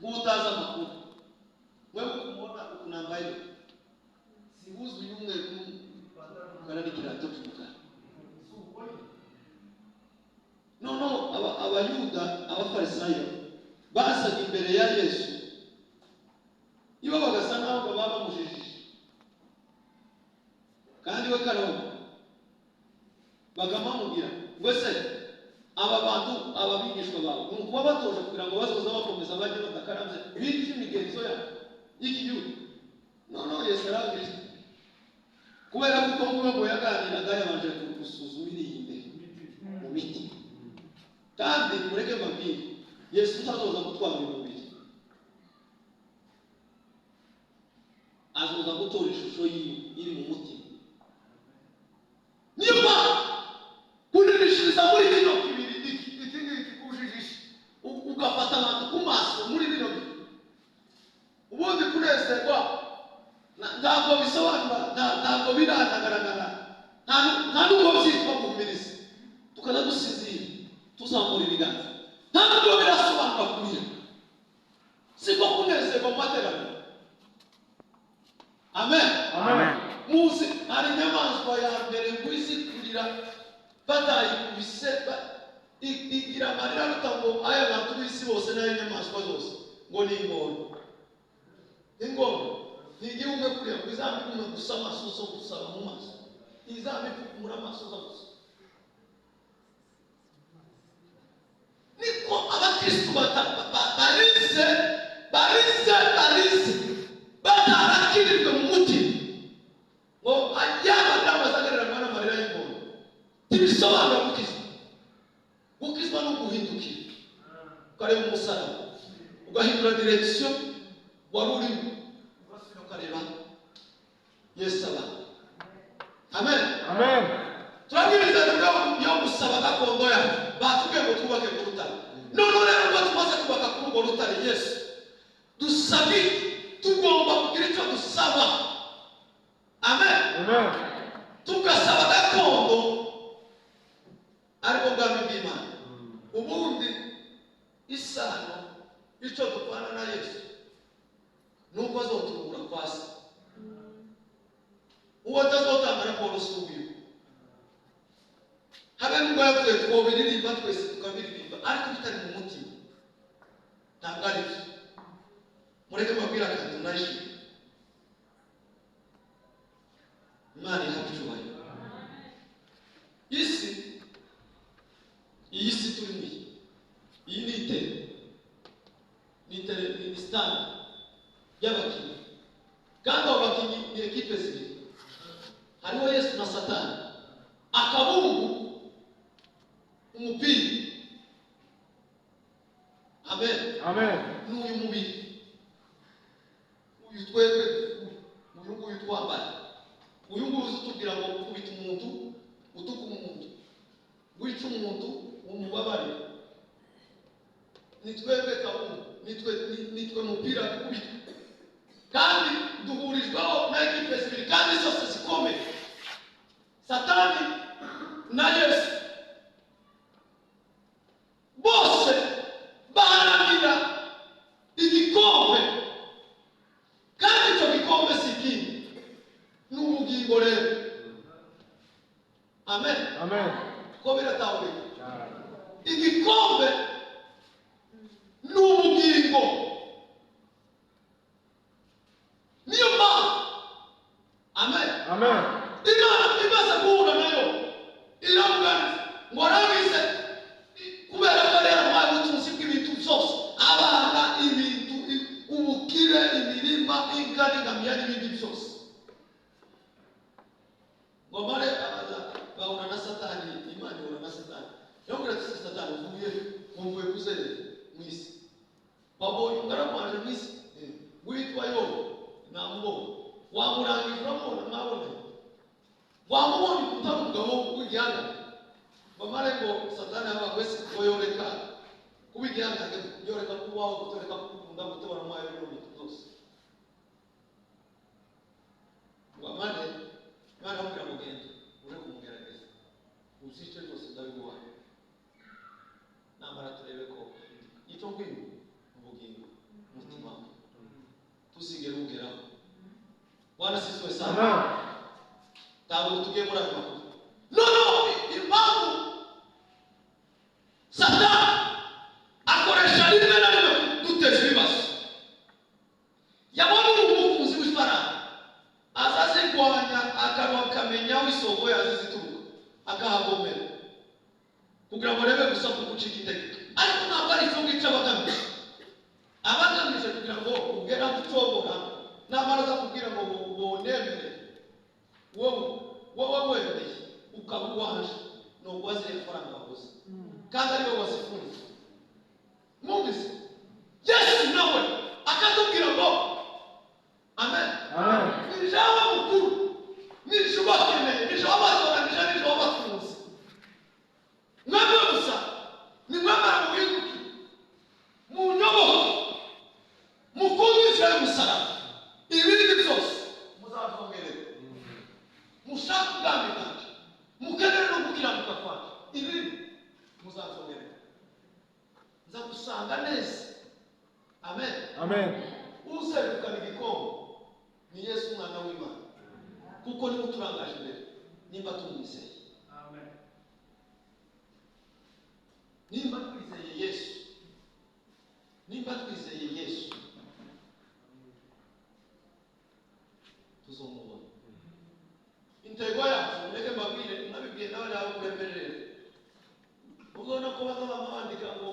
Nk'utazi amakuru mwe kumubona ukunambaye si wuzuye umweru n'umukara n'ikirato cy'umukara. Noneho abayuda abafarisayo bazaga imbere ya Yesu, ibo bagasa nkaho baba bamujijije, kandi we karabo bakamamubwira ngo ese aba bantu aba bigishwa bawe ni ukuba batoje kugira ngo bazoza bakomeza bajye badakarabye bice imigenzo yabo y'ikiyuda. Noneho Yesu arababwira, kubera kuko nguwe ngo yaganiraga yabanje gusuzuma iriya imbere mu miti. Kandi mureke mbabwire, Yesu ntazoza gutwara uyu mubiri, azoza gutora ishusho yiwe iri mu mutima. Niyo mpamvu kunirishiriza muri bino bibiri iki ngiki kujijisha ugafata abantu ku maso muri bino bihe. Ubundi kunezerwa ntabwo bisobanura, ntabwo biranagaragara, nta nubwo byitwa guhumiriza, tukajya dusinzira tuzamura ibiganza, nta nubwo birasobanura kurira, siko kunezerwa mu materaniro. Amen. Amen. Muzi hari inyamaswa ya mbere ngo izi kurira batayikubise, igira amarira aruta ngo aya bantu b'isi bose n'ay'inyamaswa zose, ngo ni ingona. Ingona ni igihumwe kuriya ngo izambe igume gusa amaso zo gusaba mu maso, izambe ipfukumura amaso zo gusa. Niko abakristu barize barize barize batarakirijwe mu mutima ngo yaba azagereranywa n'amarira y'ingona. Ntibisobanura gukizwa. Gukizwa ni uguhindukira ukareba umusaraba, ugahindura direction wari urimo, ugasubira ukareba Yesu aba. Amen. Amen. Turabwiriza rero yo gusaba gakondo yacu, batubwiye ngo twubake ku rutare. Noneho rero ubwo tumaze kubaka kuri urwo rutare Yesu, dusabe, tugomba kugira icyo dusaba. Amen. Amen. Tugasaba gakondo ariko bwami bw'Imana. Ubundi isano icyo dupfana na Yesu nuko azotubura kwa se, uwo atazotanga raporo si uwiwe. Habe nubwo yapfuye twobiririmba twese tukabiririmba, ariko bitari mu mutima ntabwo ari byo. Mureke mbabwire akantu naje Imana ihabwe icyubahiro. Isi, iyi si turimo iyi ni itere, ni itere, ni stade y'abakinnyi, kandi abo bakinnyi ni ekipe zibiri, hariho Yesu na Satani. Akabungu umupira. Amen. Amen. N'uyu mubiri uyu twebwe, uyu nguyu twambaye, uyu nguyu uzutubwira ngo ukubita umuntu, utuka umuntu, wica umuntu, umubabarire. Ni twebwe kabungu, nitwe mupira ukubita, kandi duhurijweho na ekipe zibiri kandi zose zikomeye, Satani na Yesu. Bose baharanira igikombe, kandi icyo gikombe si ikindi, ni ubugingo rero. Amen. Amen. Ko biratahurika. Igikombe ni ubugingo. Niyo mpamvu. Amen. Amen. Imana imaze guhura nayo iravuga ngo arabize, kubera ko rero yamuhaye ubutunzi bw'ibintu byose, abana, ibintu, ubukire, imirima, inka n'ingamiya n'ibindi byose. Ngo mare abaza bahura na Satani, Imana ihura na Satani. Yamubwira ati Satani uvuye, mvuye kuzerera mu isi. Wabonye umugaragu wanje mu isi witwa Yobu, namubonye. Wamurangije uramubona, mwabonye. Wamubonye utari umugabo w'igihanga. Bamare ngo Satani aba wese ngo yoreka kuba igihanga, yoreka kubaho, gutoreka kukunda, gutobora mwayo bino bintu byose. Ngo amare Imana amubwira ngo genda uje kumugerageza, uzice byose ndabiguhaye, namara turebe ko icyo ngwino ubugingo. Bwana asifiwe sana. Ntabwo tugiye muri ayo makuru. Noneho impamvu Satani akoresha rimwe na rimwe duteza ibibazo, yabona umukunzi w'ifaranga azazirwanya, akanwa akamenya aho isoko yazo zituruka, akahagomera kugira ngo arebe gusa kugucika intege. Ariko ntabwo ari icyo ngicyo aba agamije. Aba agamije kugira ngo ugere aho ucogora, namara aza kubwira ngo wonemere wowe, wowe wemeye ukaba uwaje, ni uguha ziriya faranga waguze kandi ari wowe wazifunze. Mwumvise Yesu nawe akatubwira ngo amen. Amen. Ni jewe mukuru, nije ubakeneye, nije wabatoranije, nije wabatunze. Mwebwe gusa nimwemera muhinduke, munyoboke, mukunde inzira y'umusaraba, ibindi byose muzabyongerera. Mushake ubwami bwanje, mukenere no gukiranuka kwanje, ibindi muzabyongerera. Nzagusanga neza. Amen. Amen. Uzegukana igikombe ni Yesu umwana w'Imana, kuko niwe uturangaje imbere nimba tumwizeye. Nimba twizeye Yesu, nimba twizeye Yesu, tuzomubona. Intego yacu, mureke mbabwire, nabibwiye nawe nawe kuremberere, ubona ko bazaba bandika ngo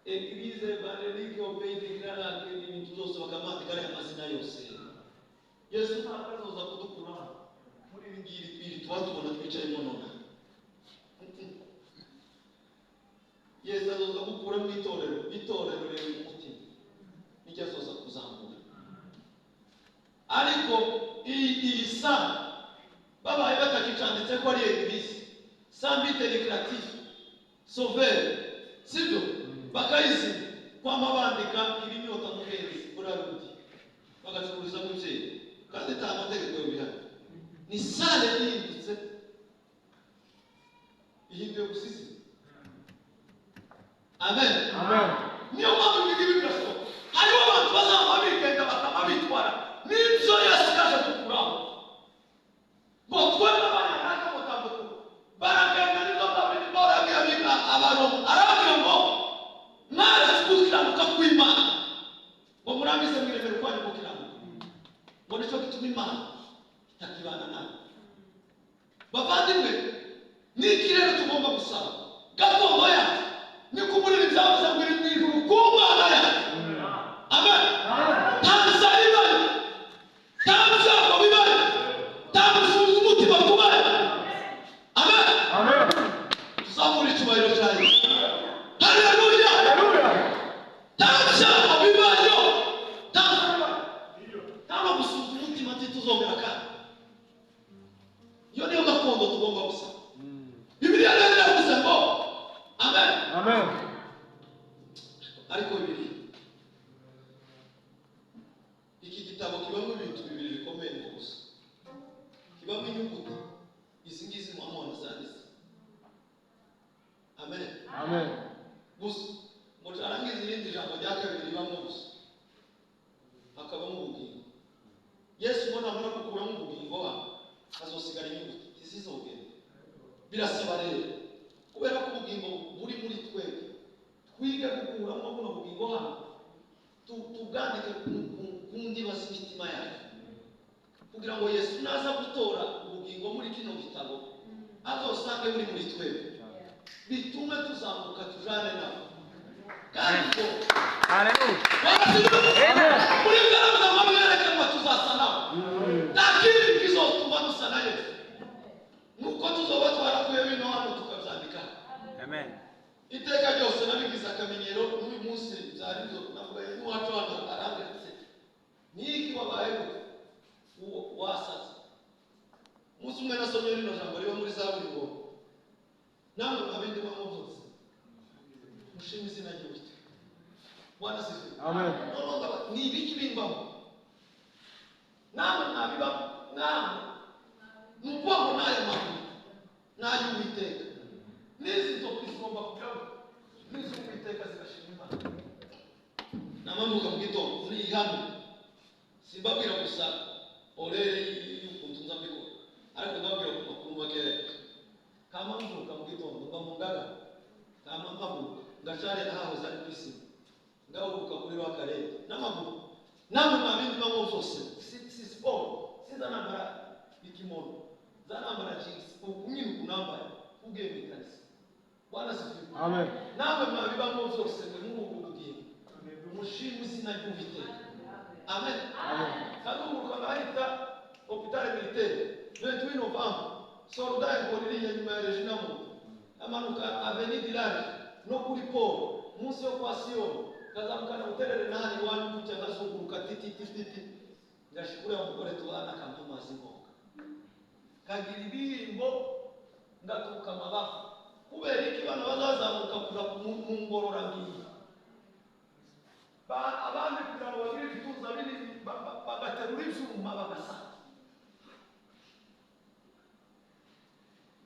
Eglise Evangelique au Pays de Grand Lac, n'ibintu byose bakamwandika ariya mazina yose. Yesu ntabwo azoza kudukura muri ibi ngibi bibiri tuba tubona twicayemo nonaha. Yesu azoza gukura mu itorero, itorero riri mu mutima, niryo azoza kuzamura. Ariko iyi sa babaye batakicanditse ko ari eglise sans but lucratif sauveur, sibyo? Bakayizima kwama bandika ibinyota mugenzi burarudi, bagacururizamo ibyeyi kandi nta mategeko bihari. Ni sale ihindutse, ihinduye gusa izina. Amen. Amen. Niyo mpamvu ibi ngibi birashoboka. Hariho abantu bazaba bigenda bakaba bitwara n'ibyo Yesu yaje gukuraho, ngo twebwe abanyanaka mutambuko baragenda. Nibyo babiri barabwira Abaroma, arababwira ngo mwaretse gukiranuka kw'Imana, ngo murangize mwiremere ukwanyu gukiranuka, ngo nicyo gituma Imana itakibana nawe. Bavandimwe, ni iki rero tugomba gusaba? Gakondo yacu ni kumurira ibyavuze ngo iri mu ijuru ku Mana yacu. Amen. Nta nzara ibayo, nta byago bibayo, nta gusuhuza umutima kubayo. Amen. Amen. Tuzamura icyubahiro cya Yesu. Haleluya. Hallelujah. Nta byago bibayo, nta nzara ibayo, nta no gusuhuza umutima ati tuzongera. Kandi iyo niyo gakondo tugomba gusaba. Bibiliya rero iravuze ngo amen. Amen. Ariko Bibiliya, iki gitabo kibamo ibintu bibiri bikomeye mu gusa. Kibamo inyuguti izi ngizi muhamona zanditse, amen. Amen. Gusa ngo arangize, irindi jambo rya kabiri ribamo gusa hakabamo ubugingo. Yesu ngo namara gukuramo ubugingo hano, hazosigara inyuguti ntizizogenda. Birasaba rero, kubera ko ubugingo buri muri twebwe, twige gukuramo buno bugingo hano, tubwandike ku ndiba z'imitima yacu, kugira ngo Yesu naza gutora ubugingo muri kino gitabo azosange buri muri twebwe, bitume tuzamuka tujane nawe. Kandi ko Hallelujah. Amen. Muri bwarabuze ngo mwerekanwa tuzasa nawe. Nta kindi kizotuma dusa na Yesu nuko tuzoba twarakuye bino hano tukabyandika. Amen. Iteka ryose nabigize akamenyero. N'uyu munsi byari byo navuga n'iwacu hano, arambwira niki wabaye gute, uwo wasaze. Umunsi umwe nasomye rino jambo riba muri Zaburi ngo namwe mwabindi bamo byose mushime izina ry'Uwiteka. Bwana asifiwe. Amen. Noneho ndaba ni ibiki bimbaho, namwe mwabibamo namwe. Ni ukuvuga ngo n'aya makuru ni ay'Uwiteka, n'izi nzoki zigomba kujyamo n'iz'Uwiteka zigashima Imana. Namanuka mu gitondo ni ihame, simbabwira gusa. Oya. orere y'ukuntu nza mbikora, ariko ndababwira ku makuru makeya. Kama mvuka mu gitondo mba mu ngagara, kama mpaguruka ngacare ahahoze ari kwisima, ngahubuka kuri wa karere n'amaguru namwe mwabindi bamwe byose. Si siporo, sinzanambara ikimono, nzanambara jeans uku nyine uku nambaye ugiye mu ikanisa. Bwana sifiwe. Amen. Namwe mwabibamo byose mwe muri ubu bugingo mushime izina ry'Uwiteka. Amen. Kazunguruka ngahita hôpital militaire 28 novembre, soldat inkoni iriya nyuma ya Regina Mundi, amanuka avenue du Large no kuri port munsi yo kwa Siyoni, kazamukana Buterere n'ahandi iwanyu gutya, ngazunguruka titi titi titi, ngashika uriya mugore tubana akampa amazi ngoga, kagira ibihimbo, ngaturuka amabafu. Kubera iki? Bana bazazamuka kuja mu ngororangingo, abandi kugira ngo bagire ibituza binini bagaterura ivyuma bagasaka.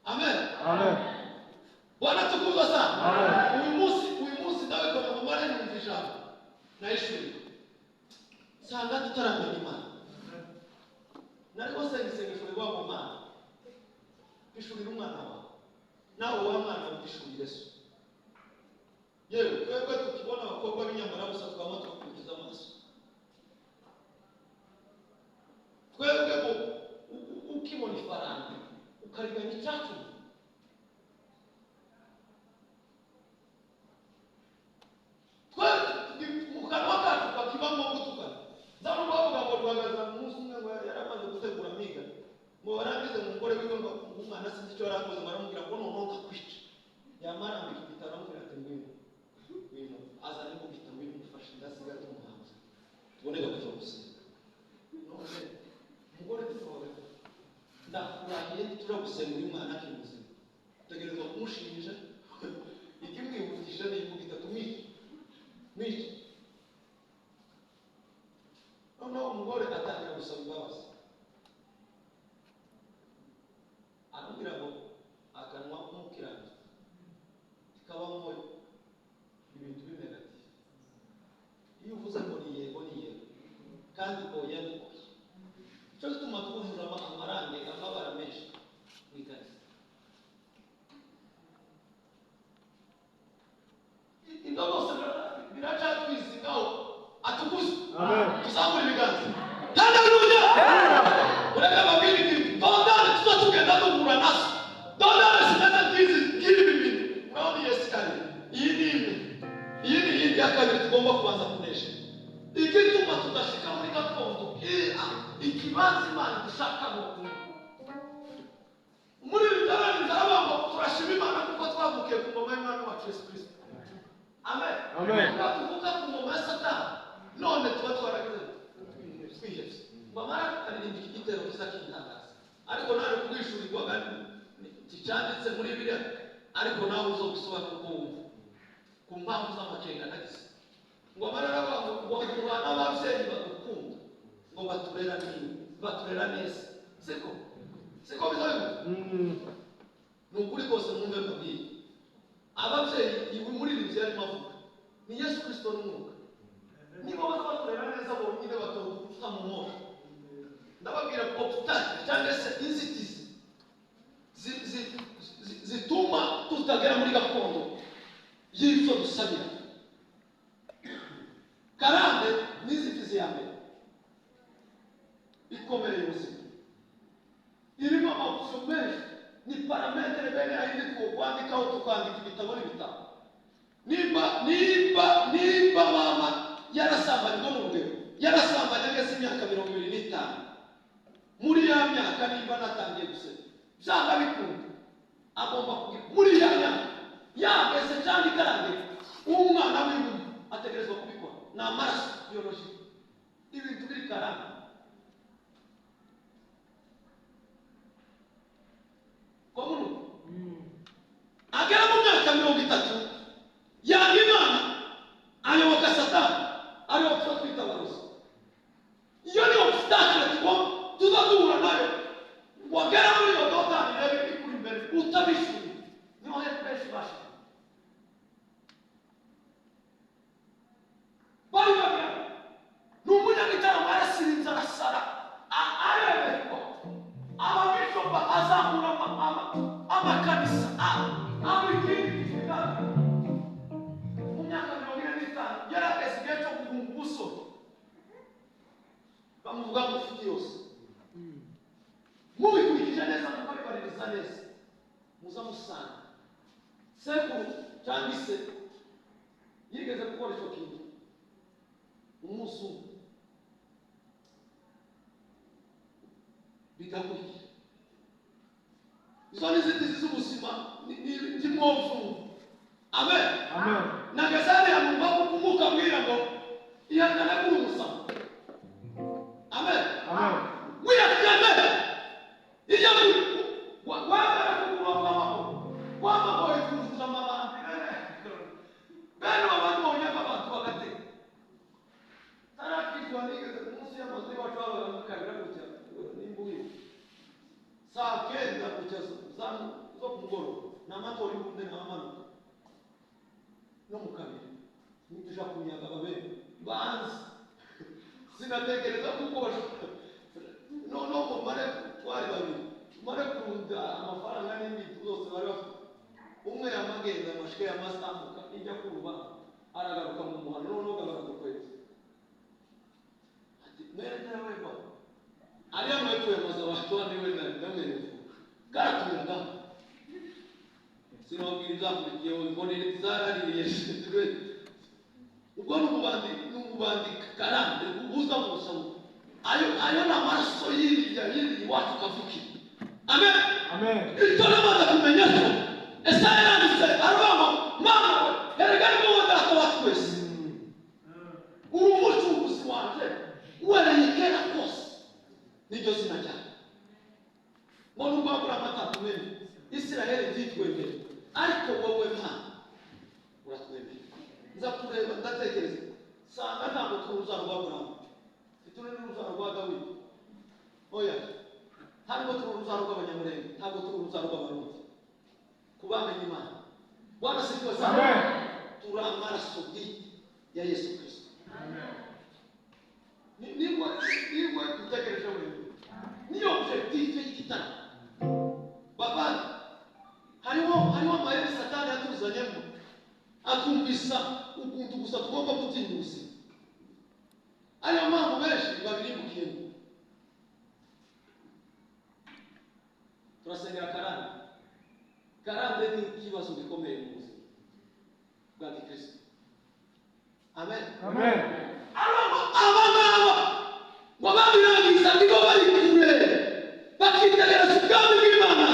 Amen. Amen. Bwana tukuzwa sana. Amen. Uyu munsi ndabikora mu mare, numva ijambo nayishuri nsanga tutaramenya Imana. Nariko senga isengesho rivuga ngo: "Mana, ishurira umwana wawe, nawe wa mwana wishurire so." Yewe, twebwe tukibona abakobwa b'inyamara gusa twama tubakurikiza amaso. Twebwe ngo ukibona ifaranga ukariganya icyacumi. Twe mu kanwa kacu kakibamo gutukana. Nza numva bavuga ngo rwagaza umunsi umwe ngo yari amaze gutegura amiga, ngo barangize mu mugore wiwe, ngo umwana sinzi icyo yari akoze, ngo aramubwira ngo noneho ndakwica. Yamara ambika igitaro, aramubwira ati: "Ngwino, ngwino." Azana imbugita: "Ngwino umufashe, ndasiga tumuhanze tuboneke kuja gusenga." None umugore tusohoye, ndakurahiye, tuja gusenga uyu mwana akiri muzima, utegerezwa kumushinja. Ikimwihutisha ni imbugita, tumwice, mwice. Noneho umugore atangira gusaba imbabazi, aramubwira ngo akanwa k'umukiranutsi kabamo ibintu biri négatif. Iyo uvuze ngo ni yego, ni yego, kandi oya ni oya. Icyo gituma twujuje amarangi, amabara menshi mu ikanisa. Ibyo byose biracatwizingaho. Atukuze. Amen. Tuzamura ibiganza. Haleluya! Ureka babwira ikintu: dondane tuza tugenda duhura nazo, dondane zimeze nk'izi, nk'ibi bintu. Urabona iyi escalier, iyi ni imwe, iyi ni iyindi ya kabiri tugomba kubanza kunesha. Igituma tudashika muri gakondo, ikibanza Imana dushakamo muri ibi byarani, nzaravuga ngo turashima Imana kuko twavukiye ku ngoma y'Umwami wacu Yesu Kirisito. Amen. Amen. Kuba tuvuka ku ngoma ya Satani, none tuba twaragize twihebye. Ngo amara aririmba iki gitero kiza kintangaza, ariko nawe kubwishurirwaga nticyanditse muri Bibiliya, ariko nawe uzo gusobanura uko wumva ku mpamvu z'amakenga nagize. Ngo amara aravuga ngo duha n'ababyeyi badukunda, ngo baturera neza, baturera neza. Siko biza bimeze? Ni ukuri kose. Mwumve mbabwire, ababyeyi iwe muri ibi yarimo avuga ni Yesu Kirisito n'Umwuka. Niba baza baturera neza bonyine, batoguta mu mwobo. Ndababwira ko obstacle cyangwa se inzitizi zituma tutagera muri gakondo y'ibyo dusabira, karande ni inzitizi ya mbere ikomereye ubuzima. Irimo ama options menshi, ni paramètre bene yindi twokwandikaho, tukandika ibitabo n'ibitabo. Nimba mama yarasambanye, ngo ni urugero, yarasambanye ageze imyaka 25, muri ya myaka nimba natangiye guseka, byanga bikunda agomba kugira muri ya myaka yageze cyangwa itaragera, umwana w'iwe ategerezwa kubikora. Ni amaraso biologique, ibintu biri karande. Ko agera mu myaka 30 yanga Imana, ayoboka Satani, ariyo tuba twita abarozi. Iyo ni obstacle tugomba tuza duhura nayo. Wagera muri iyo dotani rero ikuri imbere utabishyuye, niho benshi bashira bari bagira. Ni umunyagitaramo, arasirinze, arasara, areba. Mwitegereza neza muza musanga sekuru cyangwa se yigeze gukora icyo kintu umunsi umwe bigakurikira. Izo ni inzitizi z'ubuzima ndimwovu. Amen. Amen. Nagazane yamumva umwuka ambwira ngo ihangane kuri umusama. Amen. Amen. Wiyakame ijya wagara kukuronga amaboko wamagoye kuzuza amabandi bene abantu bonyaka abantu bagateka tarakizwa nigeze munsi y'amazu y'iwacu babaga mukabira gutya n'imbuye saa kenda gutya zo ku mugoroba n'amatora y'ubunde n'amanuka no mu kabiri nituja kunyaga babene banzi sinatekereza kuko bashobora no ngo mare twari babiri mare kurunda amafaranga n'ibintu byose bari bafite. Umwe yamagenda amashike yamasambuka ijya kuruba aragaruka mu muhanda noneho baradukweza ati mwere ntawe ariya mwetuye maze abatwani we ndamwereka karatumiraga sinababwira ibyakurikiyeho mbonera zaraririye. Ubwo ni ububandi karande buza mu busabo ayo ni amaraso yiriya yiriya iwacu kavukira. Amen. Amen. Icyo namaze kumenya cyo Esaya yanditse aravuga ngo Mana we erega ni wowe data wa twese uri umucunguzi wanje uhereye kera kose niryo zina ryawe. Ngo nubwo Aburahamu atatumenya Isiraheli ntitwemere ariko wowe Mana uratwemera. Nza kureba ndatekereza sanga ntabwo turi urubyaro rwa Aburahamu, ntituri n'urubyaro rwa Dawidi, oya ntabwo turi urubyaro rw'Abanyamurenge, ntabwo turi urubyaro rw'Abarundi. Kubamenya Imana Bwana sifiwe sana. Amen. Turi amaraso bwite ya Yesu Kristo. Niwe dutegereje wenyine, niyo objective y'igitaramo. Bavandi hariho amayeri Satani yatuzanyemo atumvisa ukuntu gusa tugomba gutinya ubuzima. Ariyo mpamvu benshi babirimbukiyemo. Turasengera karande. Karande ni ikibazo gikomeye mu buzima bwa gikristo. Amen. Amen. Aba ngaba ngo babirangiza nibo bari kure bakitegereza ubwami bw'Imana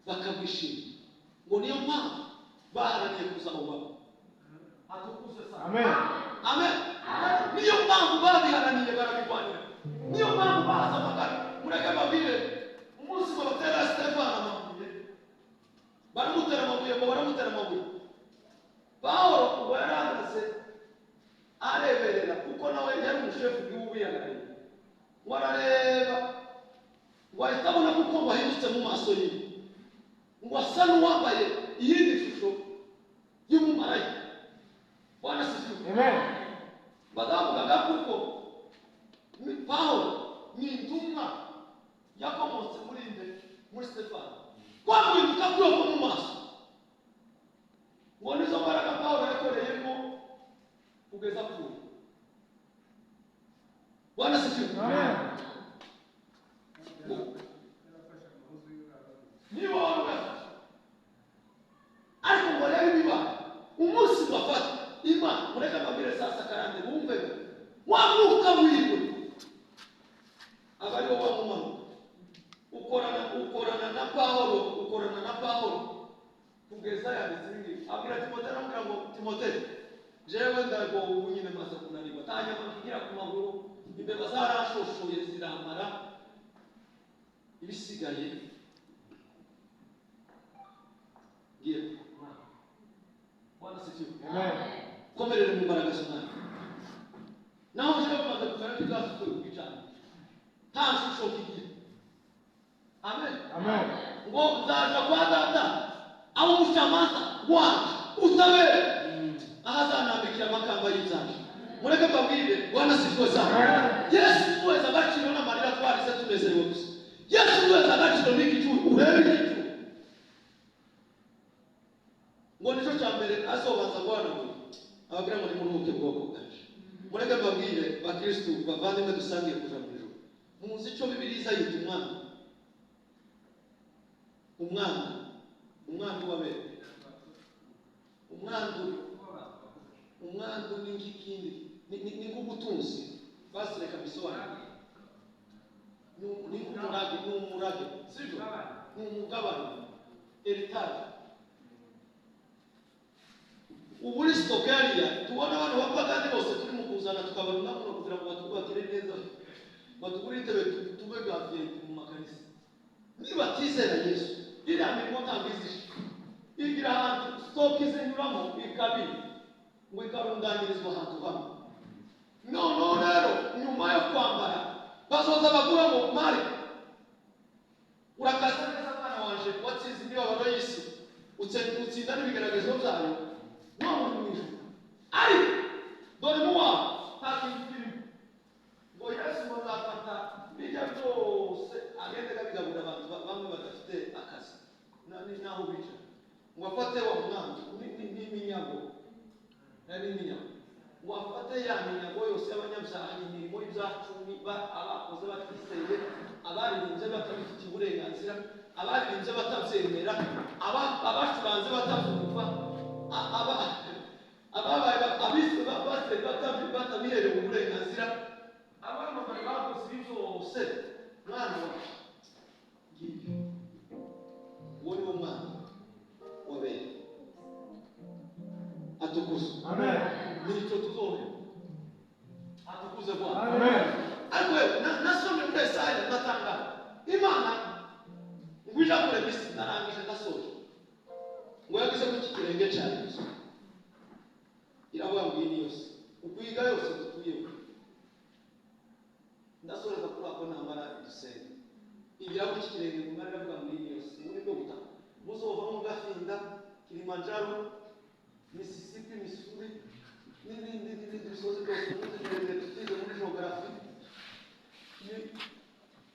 bakabwishimira. Ngo niyo mpamvu baharaniye kuzawubamo. Atukuzwe sana. Amen. Amen. Niyo mpamvu babiharaniye barabirwanira. Niyo mpamvu bahaza amagara. Mureke babwire umunsi ngo batera Stefano amabuye, baramutera amabuye ngo baramutera amabuye. Pawulo ubwo yarahagaze areberera kuko nawe yari umushefu w'uwihagarariye. Ngo arareba ngo ahita abona kuko wahindutse mu maso yiwe, ngo asa n'uwambaye iyindi shusho y'umumarayika. Bwana asifiwe. Amen. Badavugaga kuko Pawulo ni intumwa yakomotse muri nde muri Stefano. Kwa guhinduka kwe ko mu maso ngo nizo mbaraga Pawulo yakoreyemo kugeza apfuye. Bwana asifiwe. Amen. Niba wari uyafashe ariko ngo rebe ibiba umunsi wafata Imana mureke mbabwire sasa karande bumve wa mwuka wiwe aba ariwo wamumanuka ukorana na Pawulo ukorana na Pawulo kugeza yanditse ibi ngibi. Abwira Timoteyo aramubwira ngo Timoteyo jewe ndagowe ubu nyine maze kunanirwa nta nyama nkigira ku maguru imbeba zarashoshoye ziramara ibisigaye ngiye kumara. Bwana asifiwe. Amen. Komerere mu mbaraga z'Umwami. Naho jewe maze kumera nk'ibwasukuye ku gicaniro nta shusho nkigira. Amen. Amen. Ngo nzaja kwa data aho umucamanza wacu utabera aho azanambikira amakamba y'ibyaje. Mureke mbabwire Bwana asifiwe sana. Yesu weza agaciro n'amarira twarize tunezerewe gusa. Yesu weza agaciro n'igicu urebe igicu ngo nicyo cya mbere azobanza guhanagura ababwira ngo nimuruhuke bwoko bwaje. Mureke mbabwire bakristu bavandimwe dusangiye kuja mu ijuru, mu Muzi icyo Bibiliya yita umwandu? Umwandu, umwandu w'abera, umwandu, umwandu ni nk'ikindi, ni nk'ubutunzi. Basi reka bisobanure, ni nk'umurage, ni umurage, sibyo? Ni umugabane, héritage. Ubu uri stock hariya tubona abantu bapagani bose turi mu kuzana, tukabona muno kugira ngo batwubakire neza, batugure intebe, tube bwa VIP mu makanisa. Niba tizera Yesu, iriya mirimo ntabwo izishe. Igira ahantu stock izinyuramo, ikabiri ngo ikarundanyirizwa ahantu hamwe. Noneho rero nyuma yo kwambara bazoza baguramo mari. Urakaza neza mwana wanje, watsinze imibabaro y'isi, utsinda n'ibigeragezo byayo, none uri mu ijuru. Ariko dore mu wawe nta kintu kirimo. Ngo Yesu bazafata bijya byose, agende abigaburira abantu bamwe badafite akazi n'aho bicara. Ngo afate wa mwandu n'iminyago, n'iminyago, ngo afate ya minyago yose y'abanyabyaha, imirimo y'ibyacu, abakoze batizeye, abaririmbye batabifitiye uburenganzira, abaririmbye batabyemera, abacuranze batabyumva, ababaye abise batabiherewe uburenganzira, abamamare bakoze ibi byose. Mwana wawe ngibyo, uwo ni wo mwana wabera. Atukuzwe. Amen. Nicyo tuzohera. Atukuze Bwana. Amen. Ariko nasomye muri Esaya, ndatangara. Imana ngo ija kurema isi, ndarangije, ndasoje, ngo yagize ku iki kirenge cyayo gusa, iravuga ngo iyi ni yose ukwiga yose dutuyeho. Ndasoreza kuri ako, namara dusenga. Igira ku iki kirenge ngo imana iravuga ngo iyi ni yose, ubu ni bwo butaka muzovamo Gafinda, Kilimanjaro, Mississippi, Missouri n'ibindi n'ibindi bisozi byose muzi birebire tutize muri geography. Ni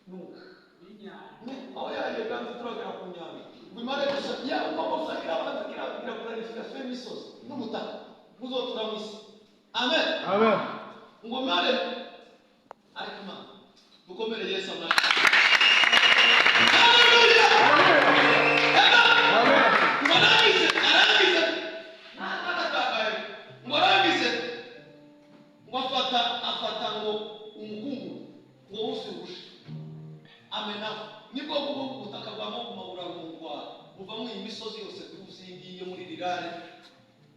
nuko ni aho yagiye kandi turagera ku nyanja, ngo imare gusa ya uko gusa irabanza iragira planification y'imisozi n'ubutaka muzotura mu isi. Amen. Amen. Ngo mare, ariko Imana dukomere Yesu amashyi. Haleluya! Amen. Ngo arangize, arangize, ntatagaye, ngo arangize, ngo afata ngo umukungu ngo wose urushe amena, nibwo bwo ubutaka bwa Muguma burarungwa, buvamo iyi misozi yose tuzi, iyi ngiyi yo muri rirare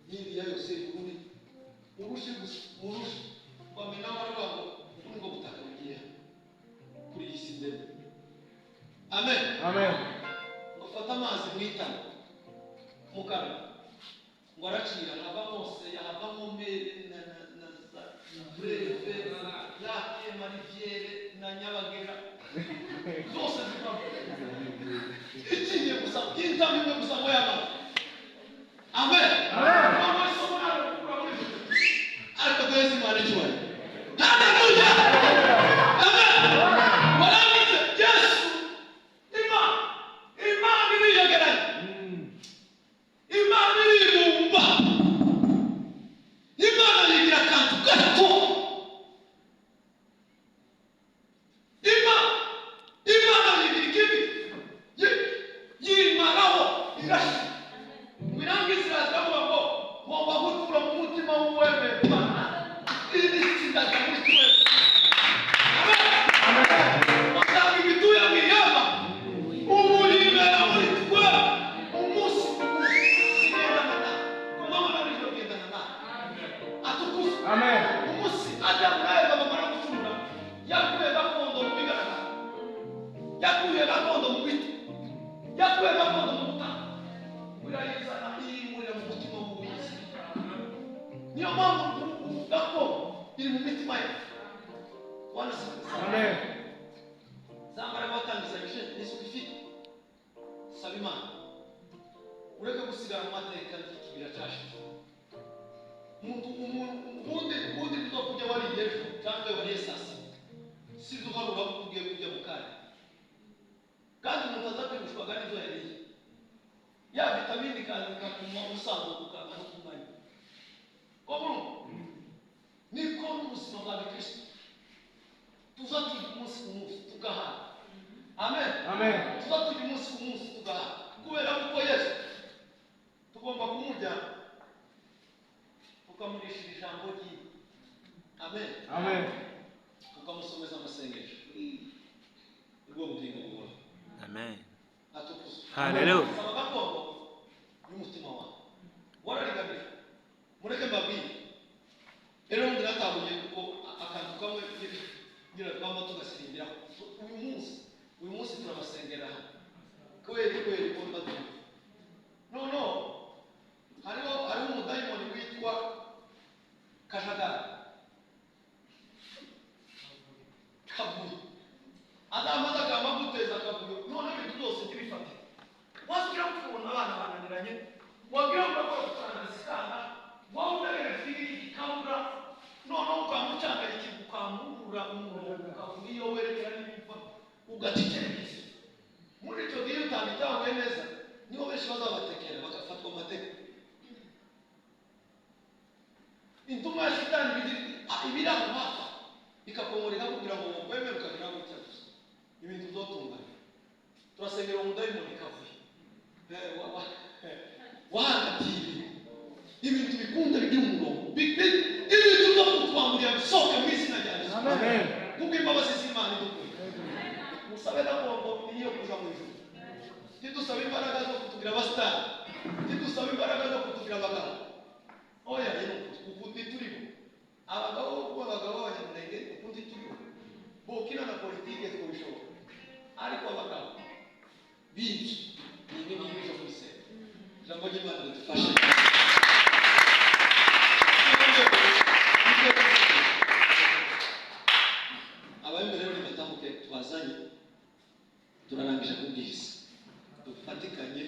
n'iriya yose Burundi, urushe gusa, urushe. Ngo amena, baravuga ngo ubu nibwo butaka bugiye kuri iyi si ndende. Amen. Amen. Ngo afate amazi mu itara mu kanwa, ngo aracira, havamo seya, havamo mere na za breve lake, mariviere na Nyabagera zose zivamo, iciye gusa intama imwe gusa ngo y'amazi. Amen. Amen. Noneho isomo ntabwo gukura muri ibyo, ariko duheze Imana icyubahiro. Haleluya! Amen. Warangize Yesu, Imana, Imana iriyegeranya, Imana iribumba, Imana yigira akantu gato. Imana yigira ikibi, yimaraho irashira. Ngo irangize, iraza iravuga ngo ngomba gutura mu mutima w'uwemeye Imana, iri tsinda muri twese. Amen. Usanga ibituye mu ihema, ubu yibera muri twe umunsi ku munsi, igendana nawe ku manywa na nijoro, igendana nawe. Atukuzwe. Amen. Umunsi Adamu na Eva bamara gucumura, yakuye gakondo mu bigaragara, yakuye gakondo mu biti, yakuye gakondo mu butaka, irayizana, iyimurira mu mutima w'ubuyizi. Niyo mpamvu ubu gakondo iri mu mitima yacu. Bwana asifiwe. Amen. Za mbaraga watangizanyije nizo ufite. Saba Imana ureke gusigara mu mateka y'ikibira cyashize. Umuntu, umuntu, ubundi bwo kurya wariye ejo cyangwa wariye saa sita, si uharura ko ugiye kurya mu kanya. Kandi umuntu aza kwibushwaga n'ibyo yariye, ya vitamini ikaza ikatuma usambuka ukanga no kumanywa. Ko murumva niko n'ubuzima bwa gikristo. Tuza turya umunsi ku munsi tugahana. Amen. Amen. Tuza turya umunsi ku munsi tugahana, kubera kuko Yesu tugomba kumurya, tukamurishira ijambo ryiwe. Amen. Amen. Tukamusomeza amasengesho, nibwo bugingo buhoraho. Amen. Atukuzwe. Hallelujah. Saba gakondo y'umutima wawe wararigamije. Mureke mbabwire rero, ubundi natahuye kuko akantu kamwe ngira twamba tugasirimbiraho. Uyu munsi turabasengera hano kweri kweri ko mbaduha. No, hariho umudayimoni witwa Kajagari Kavuyo, azamaze akaba aguteza akavuyo, none ibintu byose ntibifate. Wagira ngo ukabona abana bananiranye, wagira ngo urakora gukorana zikanga, wowe unareba firi ikabura, noneho ukamucanganyikirwa, ukamubura umurongo, ukavuga iyo werekera n'ibiva, ugaca icyerekezo. Muri icyo gihe utabitahuye neza, niho benshi bazabatekera bagafatwa amateka. Intumwa ya shitani ibiri aho hafi ikakomorera kugira ngo wemere ukagira gutya gusa ibintu bizotungana. Turasengera umudayimoni Kavuye wahangatiye ibintu bikunda bigira umurongo. Ibintu byo kutwamburira bisohoke mu izina rya Yesu. Amen. Kuko imbabazi z'Imana idukunda, musabe gakondo niyo kuja mu ijuru. Ntidusabe imbaraga zo kutugira abasitari, ntidusabe imbaraga zo kutugira abagabo. Oya rero, uku ntituribo abagabo bo kuba abagabo b'Abanyamurenge, uku ntituribo. Bokina na politike twabishobora, ariko abagabo binshi ni ibintu byo kubisera. Ijambo ry'Imana ridufashe. Ab'imbere rero nibatambuke, tubazanye. Turarangije kubwiriza, dufatikanye.